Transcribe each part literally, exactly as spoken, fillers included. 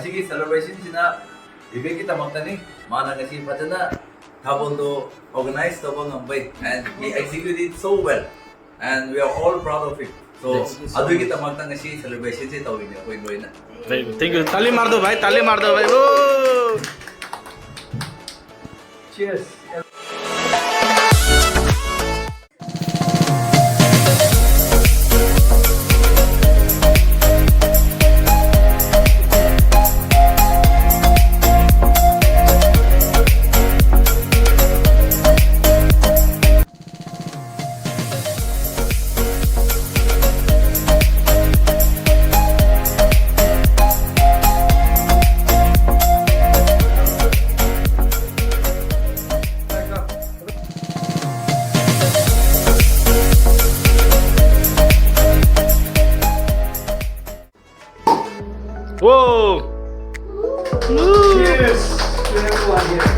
ꯁꯤꯒꯤ celebration ꯁꯤꯅ ꯕꯤꯕꯦꯛꯀꯤꯗꯃꯛꯇꯅꯤ꯫ ꯃꯥꯅ ꯉꯁꯤ ꯐꯖꯅ ꯊꯥꯕꯜꯗꯣ organize ꯇꯧꯕ ꯉꯝꯕꯩ, and he executed so well, and we are all proud of him. So, ꯑꯗꯨꯒꯤꯗꯃꯛꯇ ꯉꯁꯤ celebration ꯁꯦ ꯇꯧꯔꯤꯅꯦ ꯑꯩꯈꯣꯏ ꯂꯣꯏꯅ꯫ Thank you. ताली मार दो भाई, ताली मार दो भाई. Woo! Cheers. Whoa! Cheers to everyone here.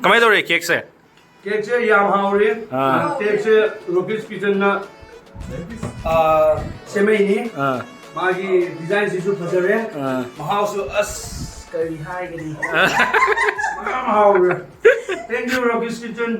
ꯀꯃꯥꯏꯅ ꯇꯧꯔꯤ cake ꯁꯦ? Cake ꯁꯦ ꯌꯥꯝ ꯍꯥꯎꯔꯤ꯫ ꯑꯥ꯫ Cake ꯁꯦ Rocky's Kitchen ꯅ, ꯑꯥ, ꯁꯦꯝꯃꯛꯏꯅꯤ꯫ ꯑꯥ꯫ ꯃꯥꯒꯤ design ꯁꯤꯁꯨ ꯐꯖꯔꯦ꯫ ꯑꯥ꯫ ꯃꯍꯥꯎꯁꯨ ꯑꯁ ꯀꯔꯤ ꯍꯥꯏꯒꯅꯤ? ꯑꯥ꯫ ꯌꯥꯝ ꯍꯥꯎꯔꯦ꯫ Thank you, Rocky's Kitchen꯫